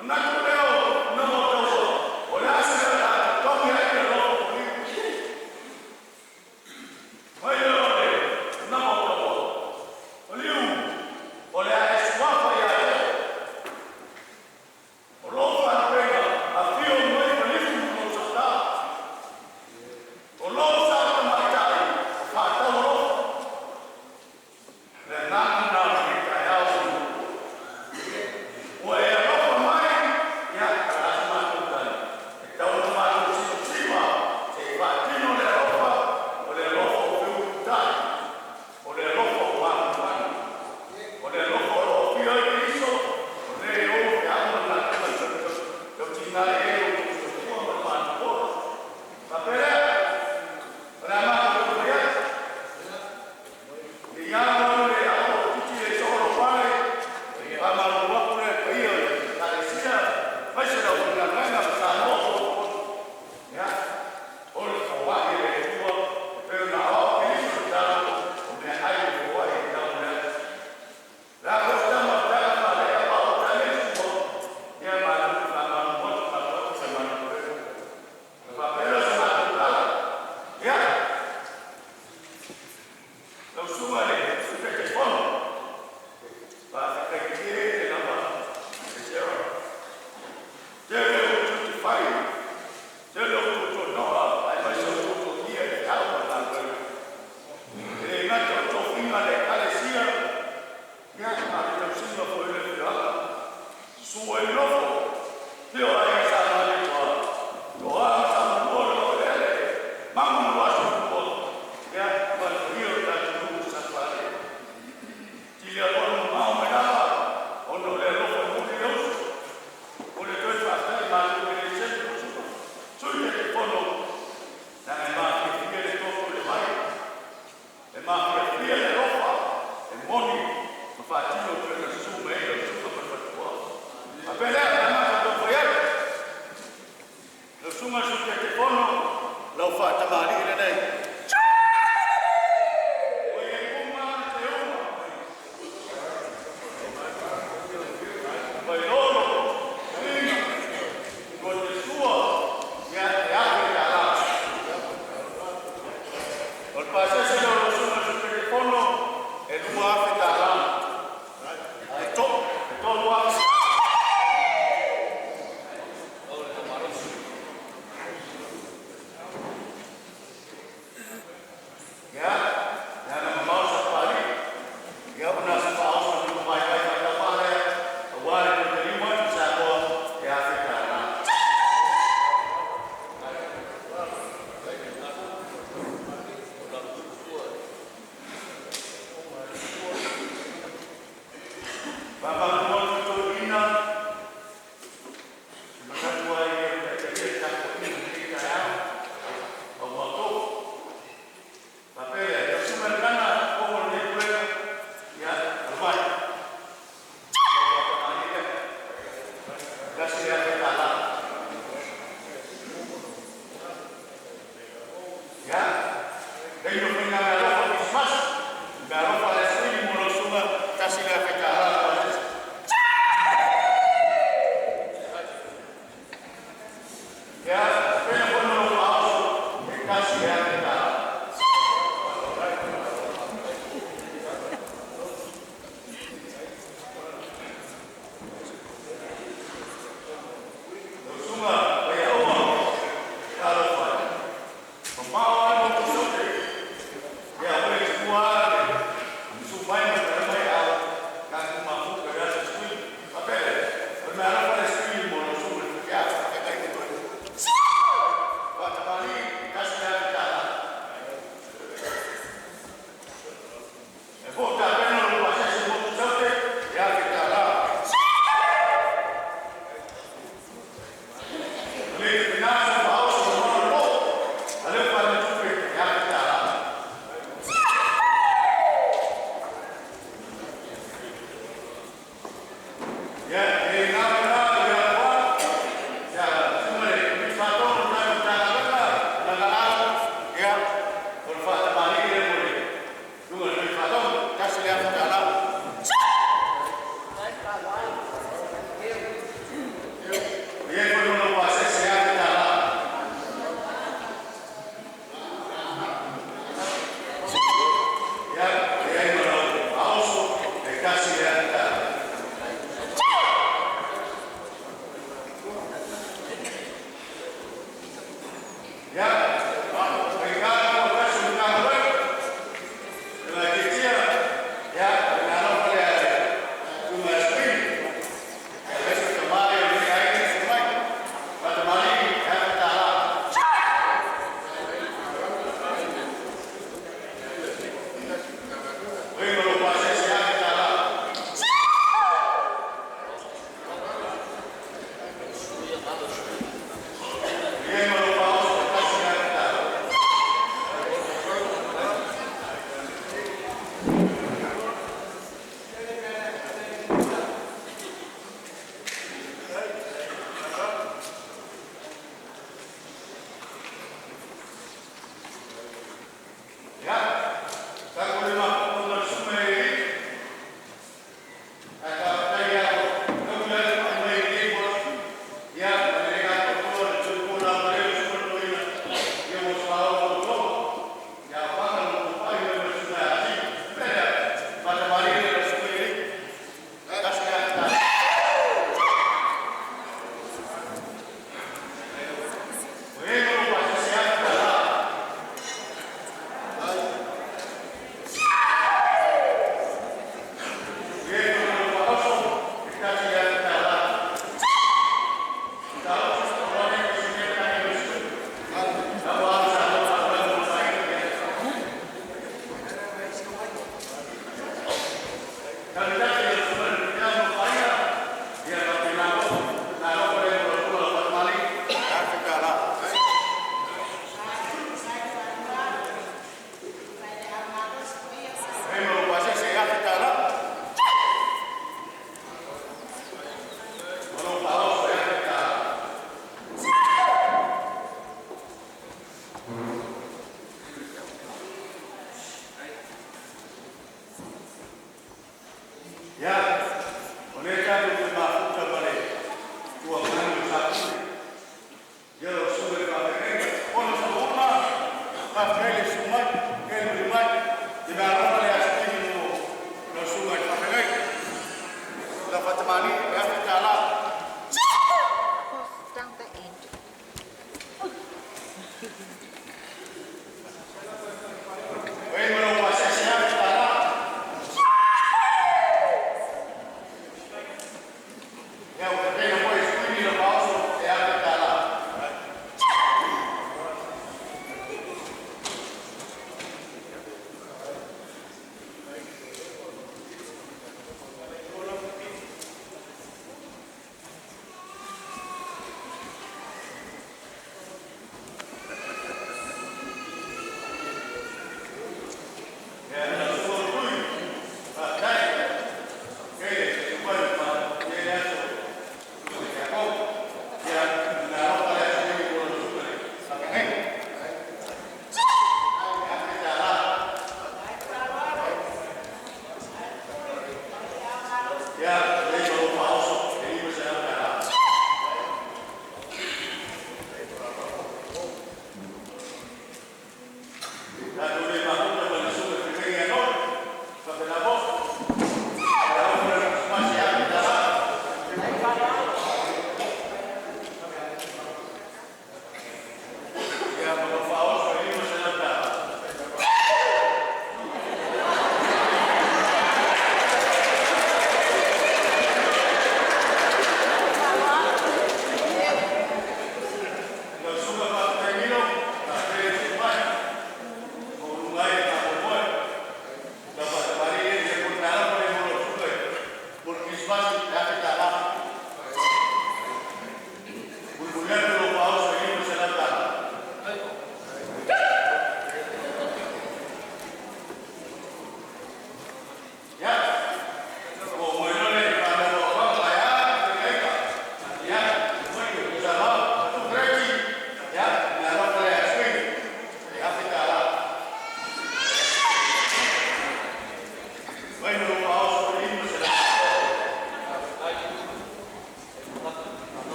Manatu lea o nama o taua, o le a se mea o le a totogi ai le alofa o Liu. Mai lea o le nama o taua, o Liu, o le a e suafa ia te oe. O lou faalupega, afio mai maliu ma lou soita. O lou sa tamaitai, o faatau alofa. Le agaga lena o lenei taeao o ua e alofa mai, ia, o le a se matou tali? E tatau ona matou simasima se i faatino le alofa, o le alofa o feulutai, o le alofa o manumanu, o le alofa o lo o afio ai Keriso, o le ou feau ma le latou tautina e o outou soifua ma le matou ola. Faapea lea, o le a matou taumafai atu. I au le ao titi le soo lou fale, faamalulu atu le paia o le Ekalesia, aemaise le aufaigaluega ma Samoa ua ia, o le foai e le Atua, e pei ona aoao Keriso i le tatalo, o meaai ua foai e tau le atu. Le a foi se tama o le taga faale a o tali le sua, ia matou te faamalulu atu matou atu sa matou faiva. Na faapea lea o se matou tala. Ia, lau susuga i le Sui Taitaifono, faafetai tele lava e Sarah. Tele o tiute fai, tele o tuatuanoa, aemaise o tuatuagia i feau ma le galuega. E le gata o tofiga a le Ekalesia, ia, a o le tausiga foi o le afioaga. Susu ai le nofo, afio aiga Sa Malietoa, Toa ma Samalua o le Laueleele, Mago ma Luasoalua, ia, ma le paia o le tatou nuu o Satuialee. Tili aloa mamao mai lava, ona o le alofa e muli le uso. O le toe faafetai matou te le selu lau susuga Sui Taitaifono, leaga e mafiafia le toto i le vai, e mafiafia le alofa, e moni ma faatino pei ona susu mai ai lau susuga ma le faletua. Faapea lea, o le a matou taumafai atu. Lau susuga i le Sui Taitaifono, lau faatamalii lenei. Ua i ai uma te uma. Vailolo, Lina, Luatesua, ia e $1,000. O le pasese lea o lau susuga i le Sui Taitaifono, e $2,000. E to, e 3,000.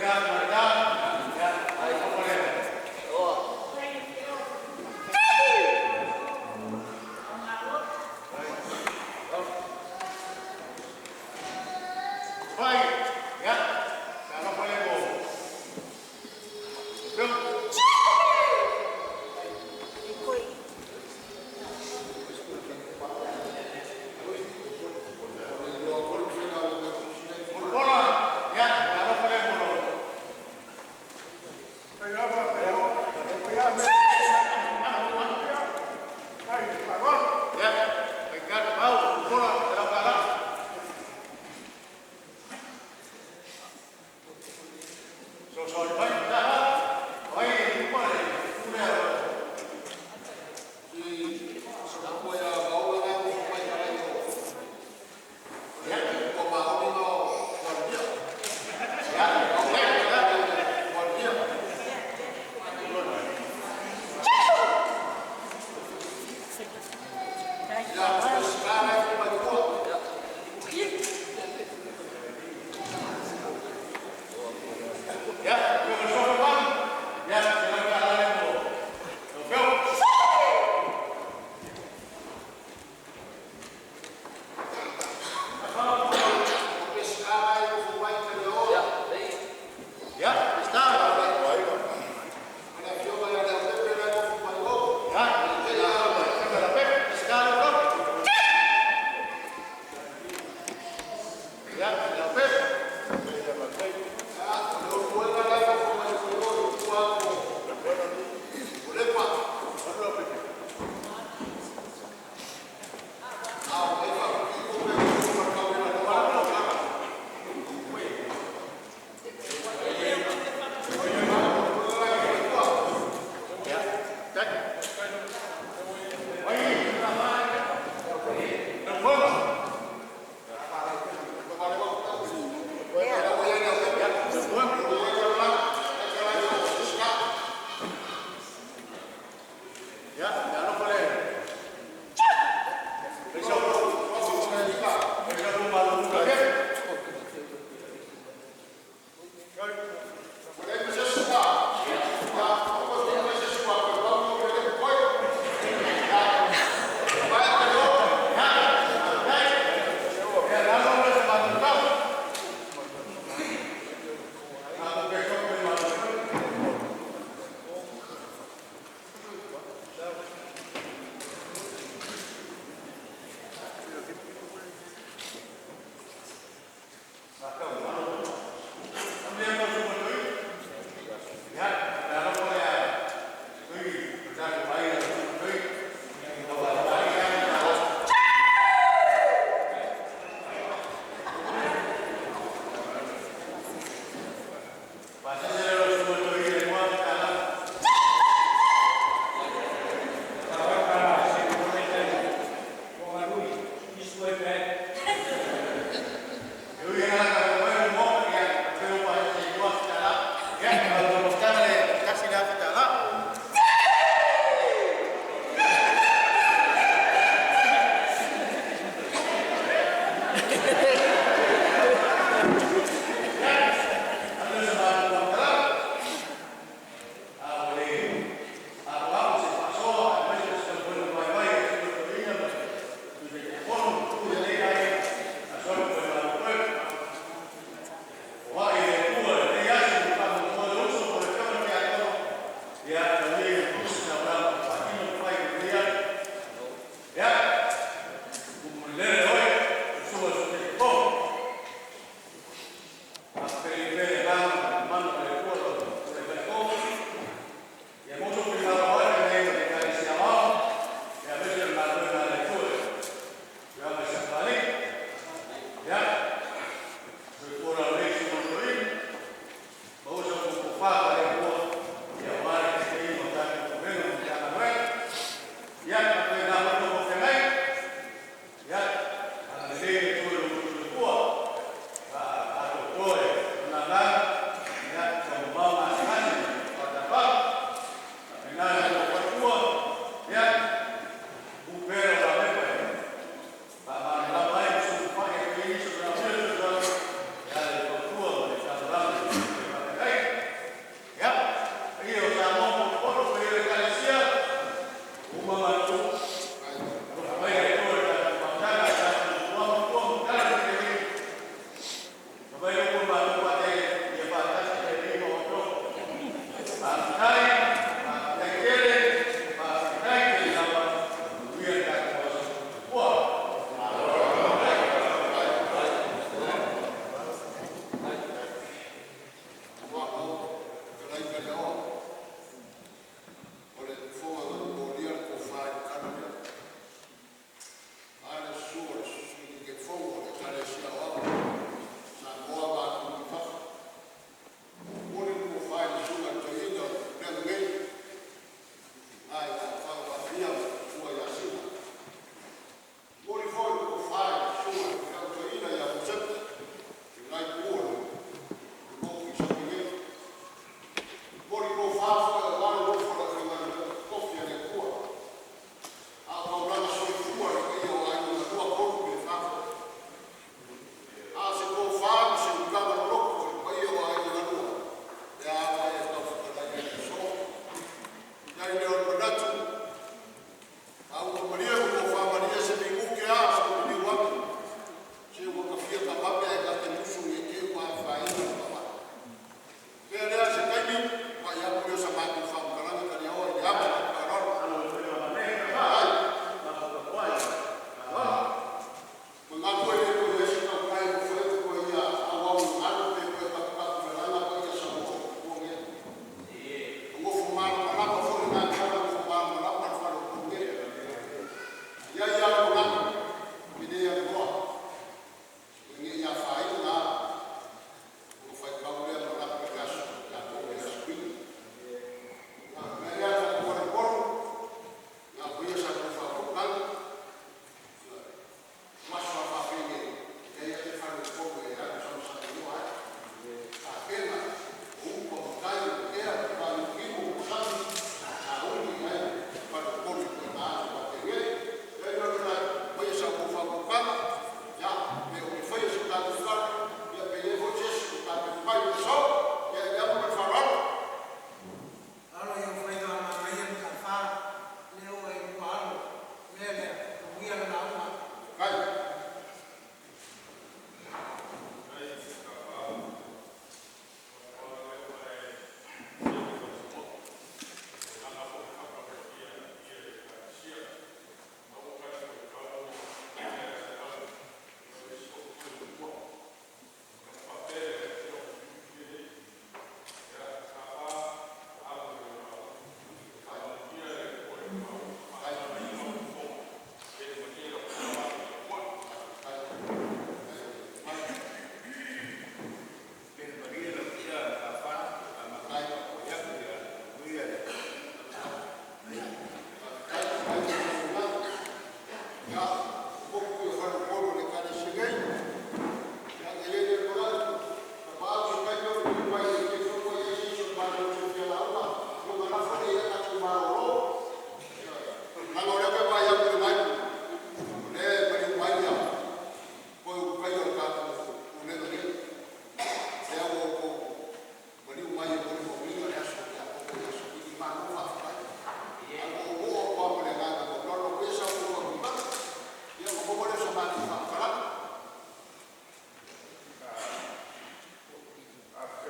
Yeah.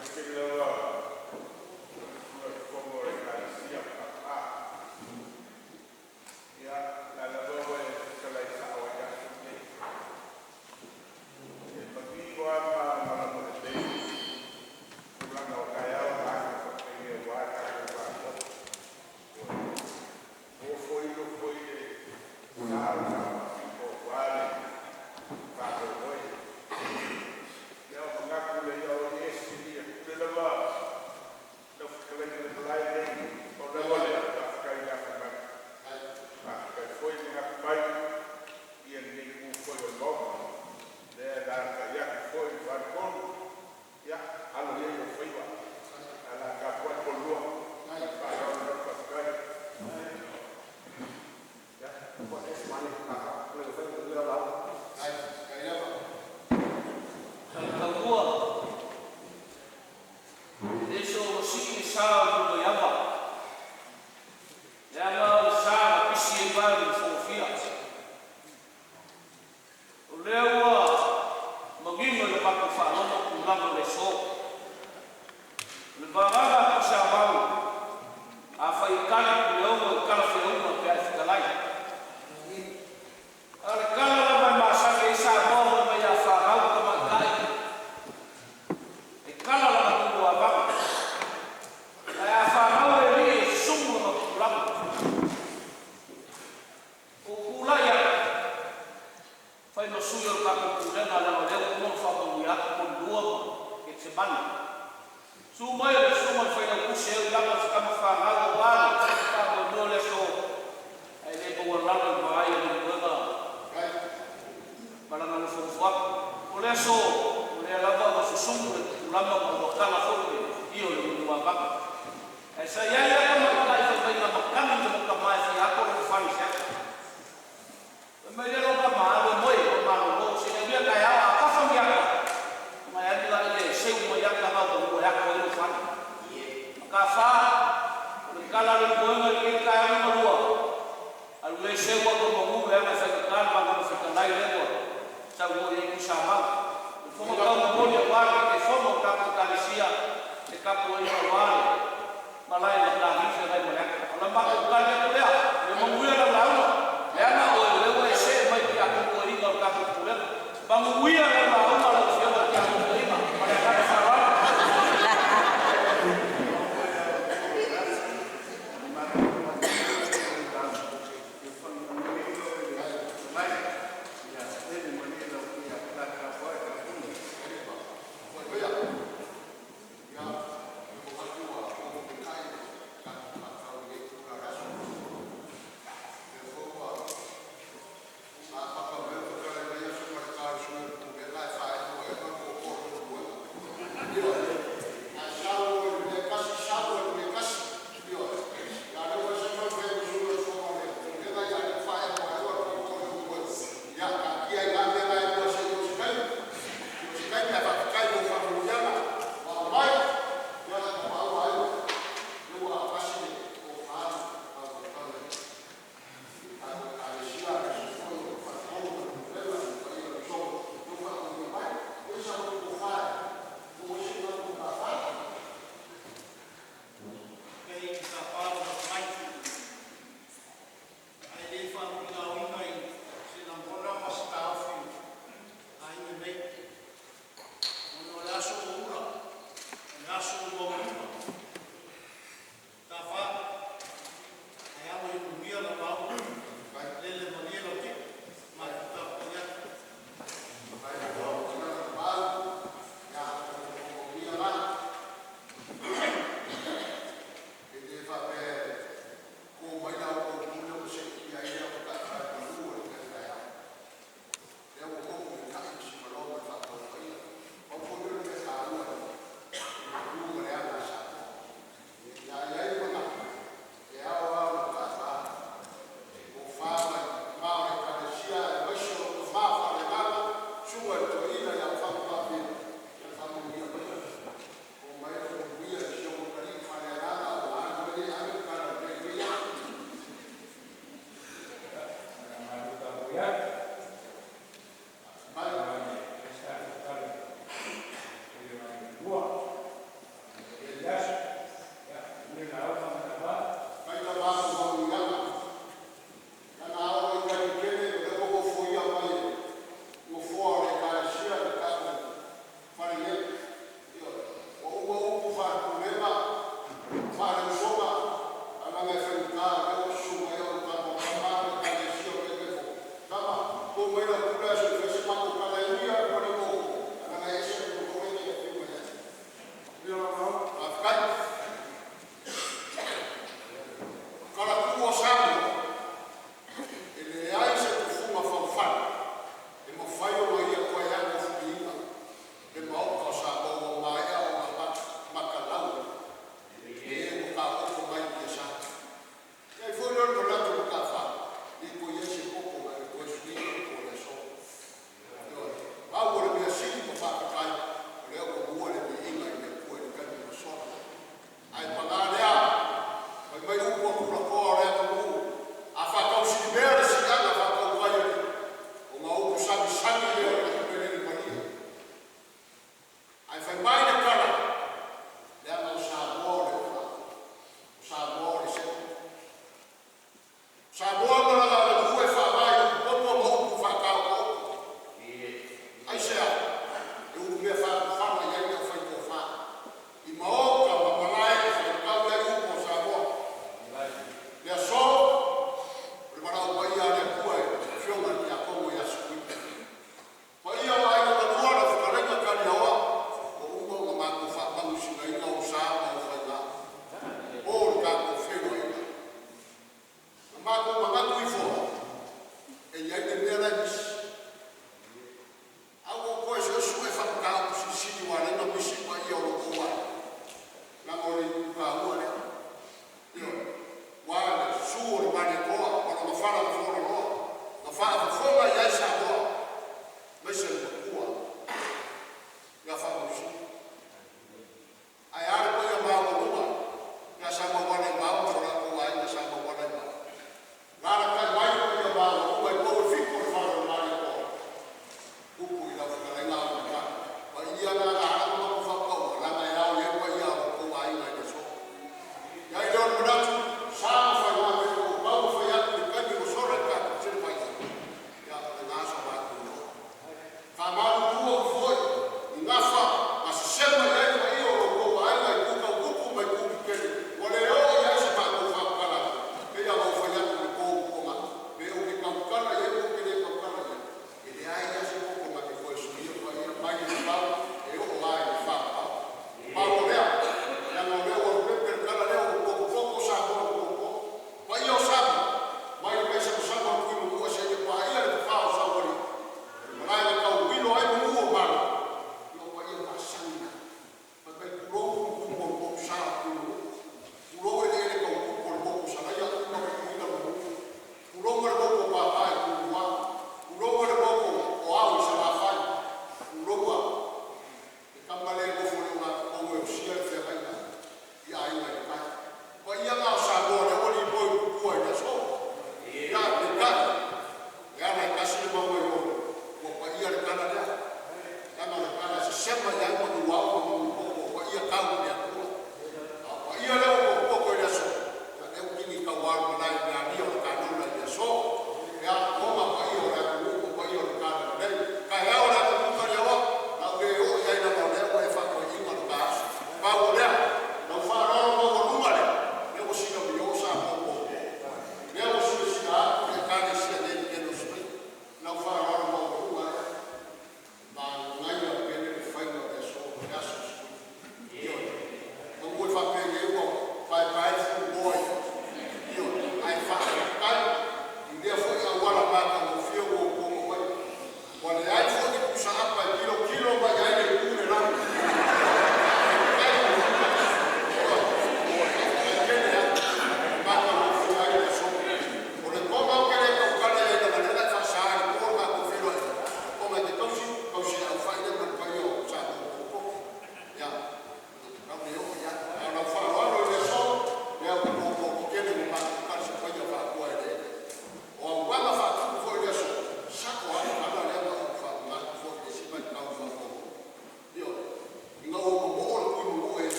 Tele lava i le fofoga o le Ekalesia Papa. Ia, o lea lava ua e fetalai sao ai ia te au nei. E manino lava ma malamalama lelei tulaga o taeao ma aso faapenei aua le tatou mafutaga. Ua ofoino foi le sa o le Sao Faapito aua le faamoemoe. Ia ona manatu lea, o ai ea e sili atu i le lau fetalaiga i le malae nei. Pau lava o lea, faafetai le afa mai, faafetai foi manatu mai lenei itu foi o le Maota. O lea e alaalatai atu foi le faletolu, ia alo ia i ou faiva, ae o le a tapuai Pua. Ma le faaaloalo lava, faafetai. Taua, e le soona sii le sa o le Lilomaiava, leaga o le sa na pisi ai vae o le Fofia. O lea ua manino i le matou faalogo tulaga o le aso. O le vagaga a Tuisamau, afai e tali Puleono e talafeauga pe a e fetalai. A o le tala lava e masani ai Samoa fai mai a fanau tamaitai, e tala lana tumuavaga, ae a fanau le alii e susumu lona tupulaga. Ua ou tulai atu e fai ma sui o le tatou Pulega leaga o lea ua uma ona faamanuia atu Molilua ma Ketisemane. Susu mai le Susuga i le Failautusi e au i lalo se tama fanau aua le faamoemoe o le aso, ae le maualalo i le vaai a Leulumoega ma lana nofonofo atu. O le aso, o lea lava ua susumu le tupulaga ma ua tala foi le ie o le ulumuavaga. Ae sa i ai lava tamaitai fai mai na matagi le tama e fia ato lona fale i se ata. Fai mai lea, lou tama, alu e moe ma malolo seia aulia taeao, a tafa ni ata, ona e alu lea e seu mai ata na o maua e ato ai lou fale. Matafa, o le tala a Leulumoega i lenei taeao liogalua, alu e seu ata o manu leaga e faigata le va gafa fetalai lea ua saunoa i ai Tuisamau. O le fofoga taumolimoli aua le Taitaifono o le tatou Ekalesia, le tapuaiga aua le malae i Matagi feagai ma le ata. O le matou tali atu lea, ia manuia lau lauga, leaga oe o lea ua e see mai i le tiakono toeaina o le tatou Pulega. Manuia lau lauga lau Afioga i le Tiakono Toeaina. Ma le agaga faaaloalo. Ou te tapa lau Afioga. Ae le i faauigaoina i se lagona ma se taofi o le aiga nei, ona o le aso ua ula, o le aso ua maualuga. Tafa, ae alo ia manuia lau lauga, lele malie lau ti'u, matou tapuai atu. Failautusi aso e fai se matou tala e ui lava ua le oo, ae leaga e ese le loloe lea e afio mai ai. Faafetai. O talaatu a Samoa, e leai se tufuga faufale e mafai ona ia toe atofuiina le Maota o Samoa ua maea ona matalau e ē ua taooto mai i tiasa. E i ai foi la le manatu o mataafa, e le toe i ai se poto na te toe suia upu o le aso.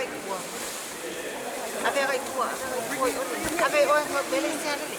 Ave ai tua. Ave ai tua, ave ai tua i ole. Ave oe ma mele se alele.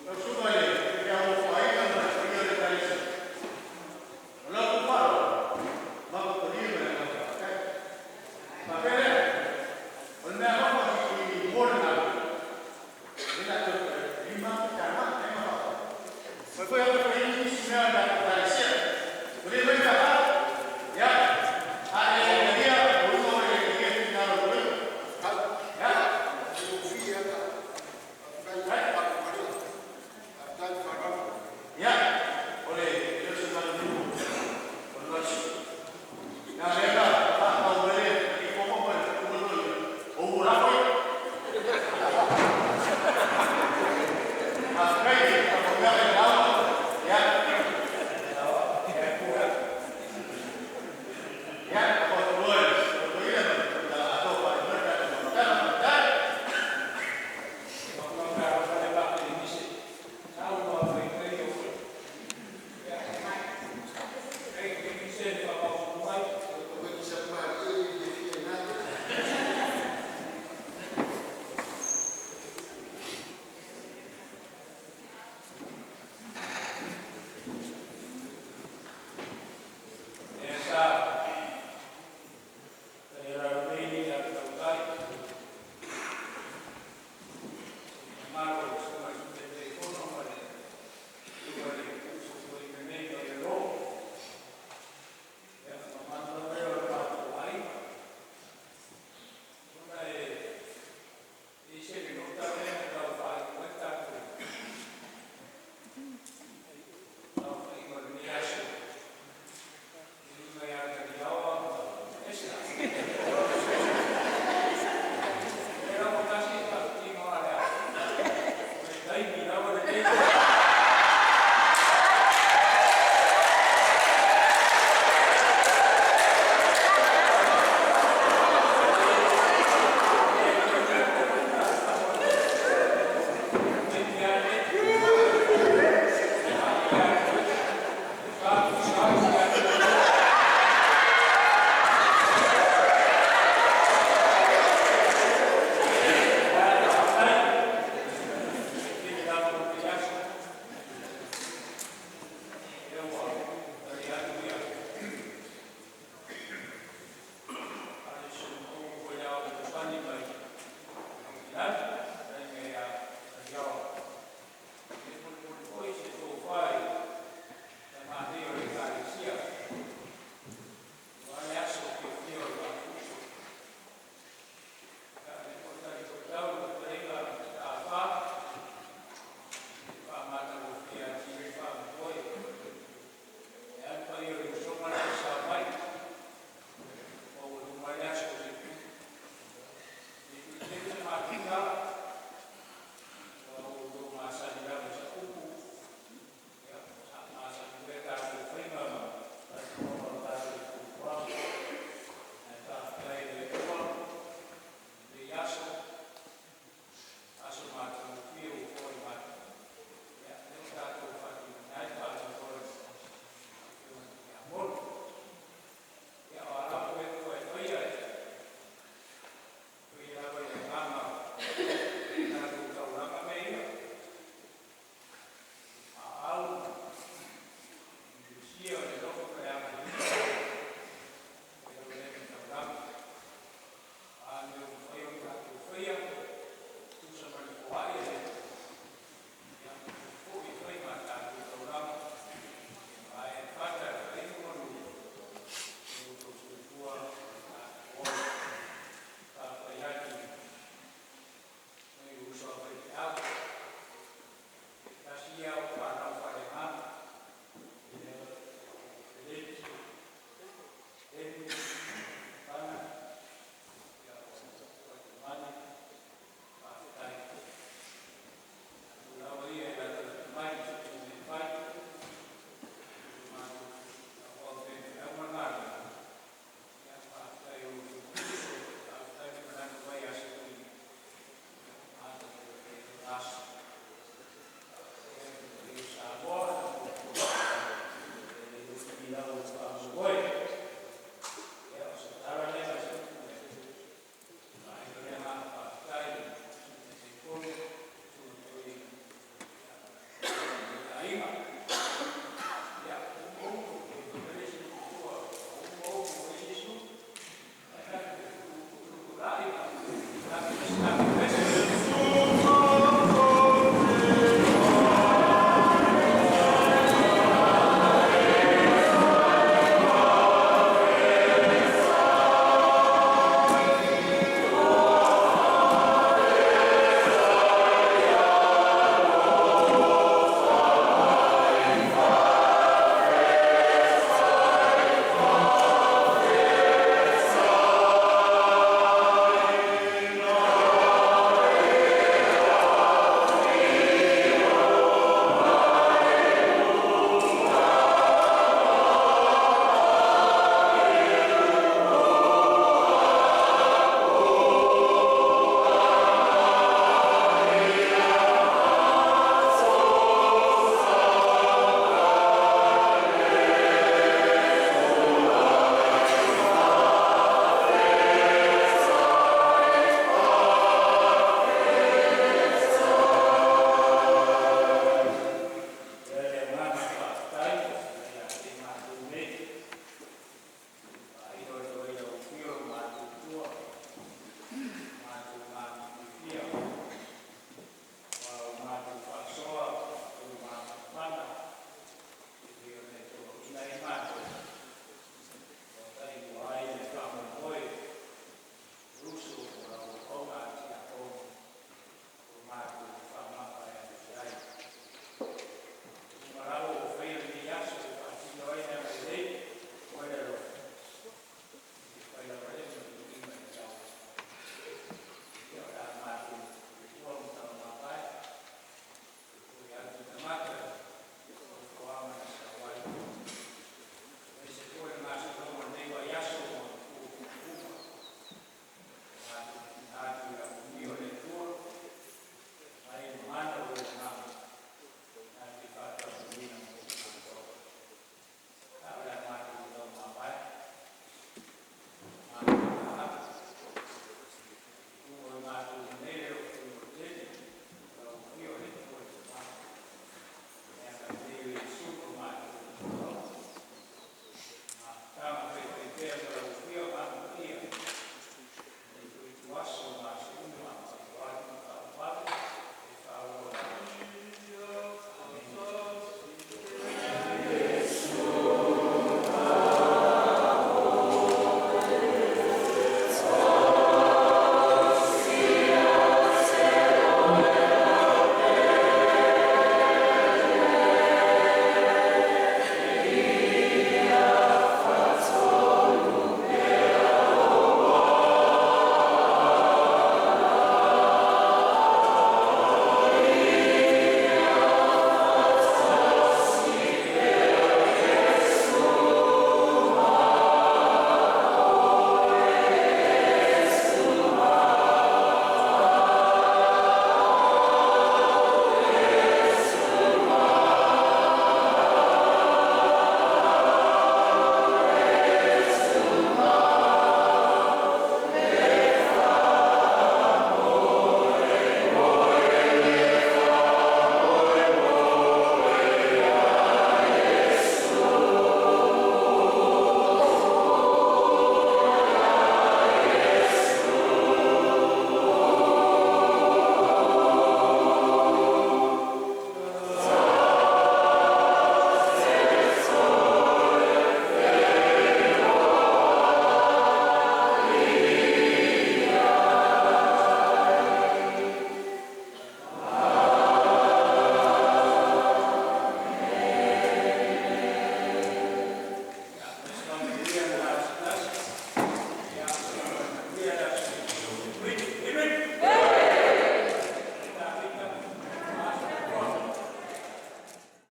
Yes. Viiga.